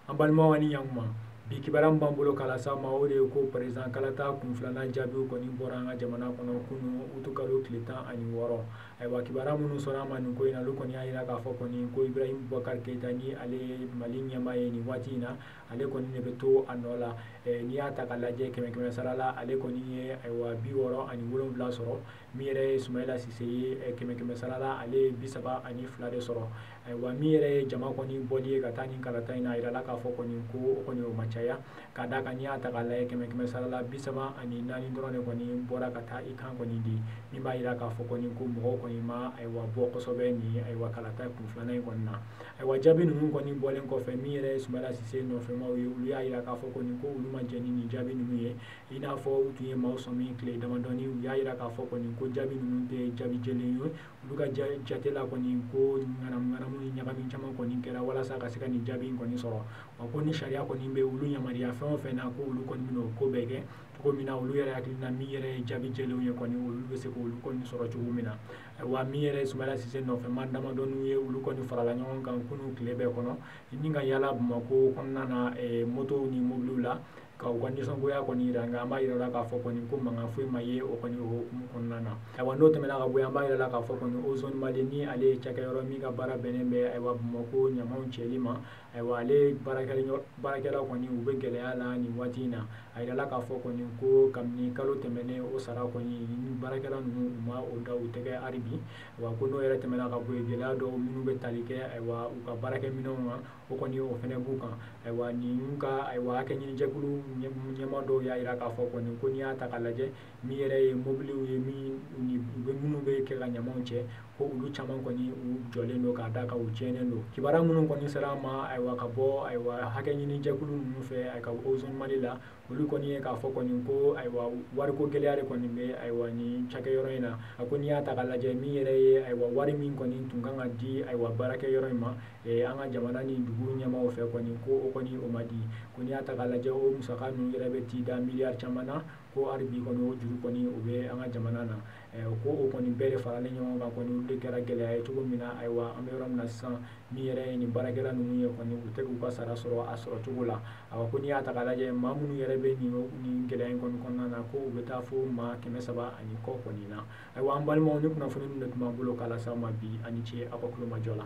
An balimaw ani ɲankuma, bi kibaruya min b'an bolo k'a lase aw ma, o de ye ko président kalata kun filanan jaabiw kɔni bɔra an ka jamana kɔnɔ kunun utukalo tile 16. Ayiwa, kibaruya minnu sɔrɔ an ma nin ko in na, olu kɔni y'a jira k'a fɔ kɔni ko Ibrahim Boubacar Keïta, ni ale ye Mali ɲɛmaa ye nin waati in na, ale kɔni de bɛ to a nɔ la. N'i y'a ta k'a lajɛ kɛmɛ kɛmɛ sara la, ale kɔni ye ayiwa 67 sɔrɔ. Min yɛrɛ ye Soumaïla Cissé ye, kɛmɛ kɛmɛ sara la, ale ye 32 de sɔrɔ. Ayiwa, min yɛrɛ ye jama kɔni bɔli ye ka taa nin kalata in na, a yirala k'a fɔ kɔni ko o kɔni o ma caya, ka d'a kan n'i y'a ta k'a lajɛ kɛmɛ kɛmɛ sara la, 34 dɔrɔn de kɔni bɔra ka taa i kan kɔni di, min b'a yira k'a fɔ kɔni ko mɔgɔw kɔni ma ayiwa bɔ kosɛbɛ nin ayiwa kalata kun filanan in kɔni na. Ayiwa, jaabi ninnu kɔni bɔlen kɔfɛ, min yɛrɛ ye Soumaïla Cissé nɔfɛmaw ye, olu y'a yira k'a fɔ kɔni ko olu ma jɛn ni nin jaabi ninnu ye. I n'a fɔ u tun ye maaw sɔmi tile damadɔni, u y'a yira k'a fɔ kɔni ko jaabi ninnu tɛ jaabi jɛlen ye. Olu ka jate la kɔni ko ŋanamu ŋanamu ni ɲagami caman kɔni kɛra walasa ka se ka nin jaabi in kɔni sɔrɔ. Wa ko ni sariya kɔni bɛ olu yamaruya fɛn o fɛn na, ko olu kɔni bɛna o ko bɛɛ kɛ cogo min na, olu yɛrɛ hakilina min yɛrɛ ye jaabi jɛlenw ye kɔni, olu bɛ se k'olu kɔni sɔrɔ cogo min na. Ayiwa, min yɛrɛ ye Soumaïla Cissé nɔfɛma damadɔniw ye, olu kɔni farala ɲɔgɔn kan kunun tile bɛɛ kɔnɔ ni ka yala Bamakɔ kɔnɔna na, motow ni mobiliw la, ka u ka nisɔngoya kɔni yira. Nka an b'a yira la k'a fɔ kɔni ko mankan foyi ma ye o kɔni o hukumu kɔnɔna na. Ayiwa, n'o tɛmɛna ka bɔ yen, an b'a yira la k'a fɔ kɔni Ozone Mali, ni ale ye cakɛyɔrɔ min ka baara bɛnnen bɛ ayiwa Bamakɔ ɲamanw cɛli ma, ayiwa ale baarakɛlaw kɔni u bɛ gɛlɛya la nin waati in na. A yirala k'a fɔ kɔni ko kabini kalo tɛmɛnen, o sara kɔni ni baarakɛla ninnu u ma o da u tɛgɛ hali bi. Wa ko n'o yɛrɛ tɛmɛna ka bɔ yen, gɛlɛya dɔw minnu bɛ tali kɛ ayiwa u ka baarakɛminɛnw kan, o kɔni o fɛnɛ b'u kan. Ayiwa, nin ka ayiwa hakɛ ɲinijɛkulu ɲɛmaa dɔw y'a yira k'a fɔ kɔni ko n'i y'a ta k'a lajɛ, min yɛrɛ ye mobiliw ye, min ni u bɛ minnu bɛ kɛ ka ɲamanw cɛ, ko olu caman kɔni u jɔlen don k'a da kan u tiɲɛnen don. Kibaruya minnu kɔni sera an ma ayiwa ka bɔ ayiwa hakɛ ɲinijɛkulu ninnu fɛ ka Ozone Mali la, olu kɔni ye k'a fɔ kɔni ko ayiwa wariko gɛlɛya de kɔni bɛ ayiwa nin cakɛyɔrɔ in na. A ko n'i y'a ta k'a lajɛ, min yɛrɛ ye ayiwa wari min kɔni tun kan ka di ayiwa baarakɛyɔrɔ in ma, an ka jamana ni dugu ɲɛmaaw fɛ kɔni, ko o kɔni o ma di. Ko n'i y'a ta k'a lajɛ, o musaka ninnu yɛrɛ bɛ t'i da miliyari caman na, ko hali bi kɔni o juru kɔni o bɛ an ka jamana na. Ko o kɔni bɛɛ de faralen ɲɔgɔn kan kɔni, olu de kɛra gɛlɛya ye cogo min na. Ayiwa, an bɛ yɔrɔ min na sisan, min yɛrɛ ye nin baarakɛla ninnu ye kɔni, u tɛ k'u ka sara sɔrɔ a sɔrɔ cogo la. Ayiwa, ko n'i y'a ta k'a lajɛ, maa minnu yɛrɛ bɛ nin gɛlɛya in kɔni kɔnɔna na, ko u bɛ taa fo maa 300 ani kɔ kɔni na. Ayiwa, an balimaw, ni kunnafoni ninnu de tun b'an bolo k'a lase aw ma bi. A ni ce aw ka tulomajɔ la.